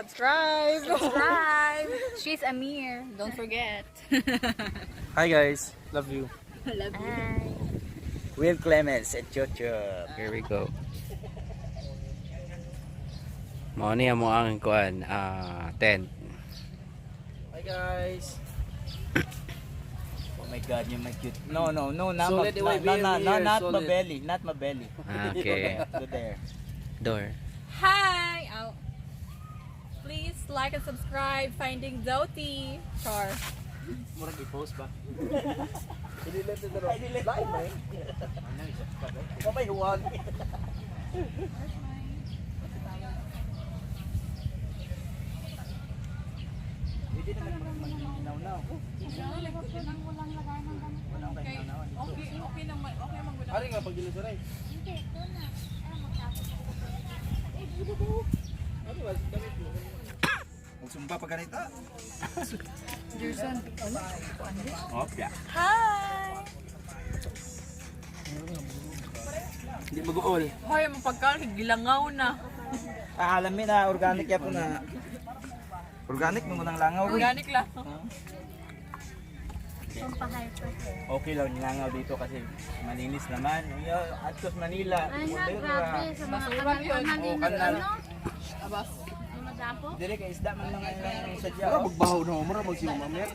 Subscribe! Subscribe! She's Amir. Don't forget. Hi guys, love you. Love you. Will Clemens at YouTube. Here we go. Mao ni amo ang kuan, tent. Hi guys. Oh my God, you're my cute. No, not Solid my, away, no, no, no, here, not my solid. belly, not my belly. Okay. Go there. Door. Hi! Oh. Please like and subscribe Finding Doty. Char. Murag i-post ba? Live ba eh? Kamay huwag. Hindi naman mag-inaw-naw. Okay, okay naman. Okay naman. Ari nga pag sa ray. Magsumpa pa ganito. Opya. Hi! Hindi mag-uol. Hoy, ang pagkaon, gilangaw na. Ah, alam mo na, organic ya po na. Organic mo nang langaw. Uy. Organic lang. Okay lang yung langaw dito kasi malinis naman. Yo, Atos Manila. Ay na, Modern grabe. ra. Sa mga Basura yun. kanal-kanal Oh, din, kanal. ano? Abas. Madampo? Dire kay isda man lang ang sadya. Mura Oh. magbaho na, mura magsiyo mamir.